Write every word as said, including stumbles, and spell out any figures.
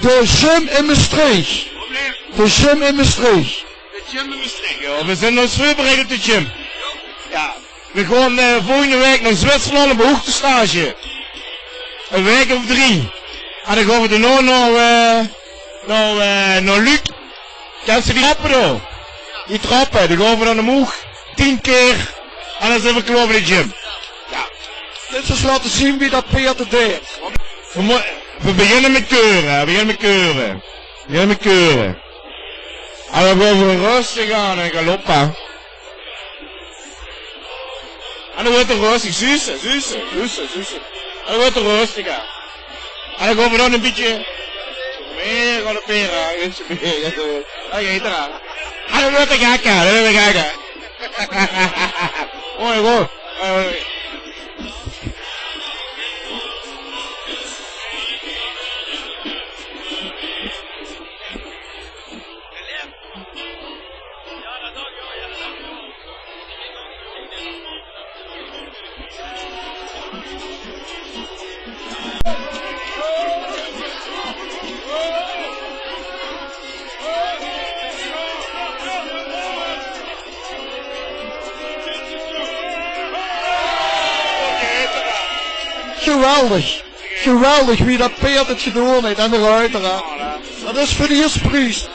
De gym in Mestreech. De gym in Mestreech. De gym in Mestreech, jao. Veer zeen us veurbereid op de gym. Jao. Veer gaon, eh, volgende waek nao Zwitserland op hoogtestage. Ein waek of drie. En dan gaon veer daonao nao, eh, nao, eh, nao Luuk. Kins se die trappe dao? Die trappe, die gaon veer dan omhoeg. Tien kier. En dan zeen veer klaor veur de gym. Jao. Dit is laote zeen wie dat peerd 't deit. Veer mo-, veer beginne mit keure, hè. Veer beginne mit keure. Veer beginne mit keure. En dan gaon veer rustig aan en galop, hè. En dan weurt 'r rustig, zuus se, zuus se, zuus se, zuus se. En dan weurt 'r rustig, hè. En dan gaon veer dan e bietje mie galopere, hè. E bietje mie, jao, zo. Dao geit 'r aan. En dan weurt 'r gek, hè. Dan weurt 'r gek, hè. Mooi, good. Mooi, mooi. Geweldig. Geweldig wie dat peerd 't gedoon heet. En de ruiter, hè. Dat is veur de ierste pries.